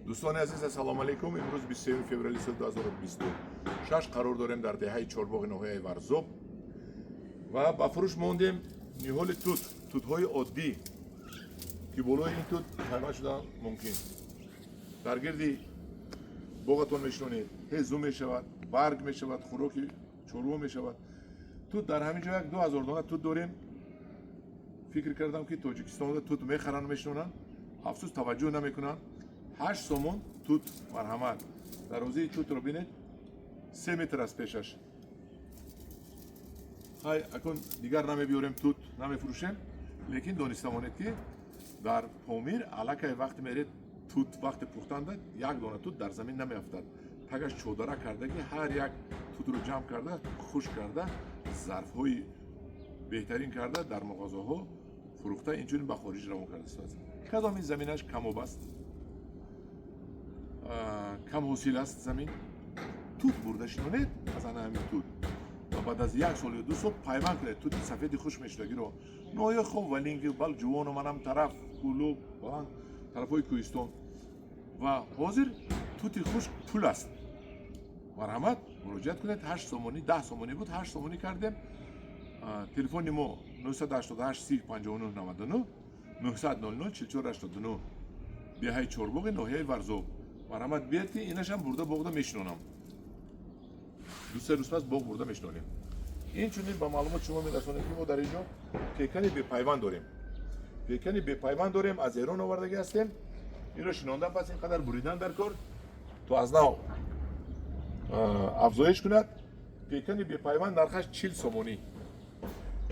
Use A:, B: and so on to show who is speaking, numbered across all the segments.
A: Дӯстони азиз, ассалому алайкум. Имрӯз 23 феврали соли 2026 қарор дорем дар деҳаи Чорбоғи ноҳияи Варзоб ва ба фурӯш мондем ниҳоли тут, тутҳои оддӣ, ки болои ин тут пайванд шудан мумкин. Дар гирди боғатон мешинонед, ҳезум мешавад, барг мешавад, хӯроки чорво мешавад. Тут дар ҳамин ҷо 1-2 ҳазор дона тут дорем. Фикр кардам, ки Тоҷикистонда тут мехаранд, мешинонанд, афсӯс, таваҷҷӯҳ намекунанд. 8 сомон тут, марҳамат. Дарозии тутро бинед, 3 метр аст пешаш. Хай, акун дигар намебиёрем, тут намефурӯшем, лекин дониста монед, ки дар Помир аллакай вақте меред, тут вақте пухтанда як дона тут дар замин намеафтад. Тагаш чодара карда, ки ҳар як тутро ҷамъ карда, хушк карда, зарфҳои беҳтарин карда, дар мағозаҳо фурӯхта, инчунин ба хориҷ равон карда истодааст. Кадом ин заминаш камоб аст, кам ҳосил аст замин, тут бурда шинонед. Аз ана ҳамин тут ва баъд аз як сол ё 2 сол пайванд кунед тути сафеди хушк мешудагиро. Ноҳияи Ховалинг, Балҷувону манам тараф, Кӯлоб, баланд тарафҳои кӯҳистон. Ва ҳозир тути хушк пул аст. Марҳамат, муроҷиат кунед. 8 сомонӣ, 10 сомонӣ буд, 8 сомонӣ кардем. Телефони мо 988 30 59 99, 900 00 44 89, деҳаи Чорбоғи ноҳияи Варзоб. Марҳамат, биед, ки инашам бурда боғда мешинонам. 2-3 рӯз пас боғ бурда мешинонем. Инчунин ба маълумот шумо мерасонем, ки мо дар ин ҷо пекани бепайванд дорем. Пекани бепайванд дорем, аз Эрон овардагӣ ҳастем. Инро шинондан пас ин қадар буридан дар кор, то аз нав афзоиш кунад. Пекани бепайванд нархаш 40 сомонӣ.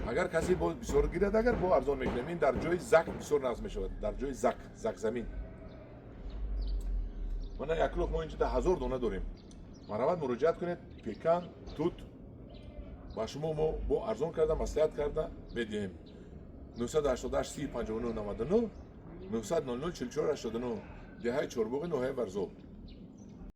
A: Агар касе бо бисёр гирад, агар бо арзон мекунем. Ин дар ҷои зак бисёр нағз мешавад, дар ҷои зак, закзамин. Мана яклух мо инҷода 1000 дона дорем. Марҳамат, муроҷиат кунед. Пекан, тут ба шумо мо бо арзон карда, маслиҳат карда медиҳем. 988 30 59 99, 900 00 44 89, деҳаи Чорбоғи ноҳияи Варзоб.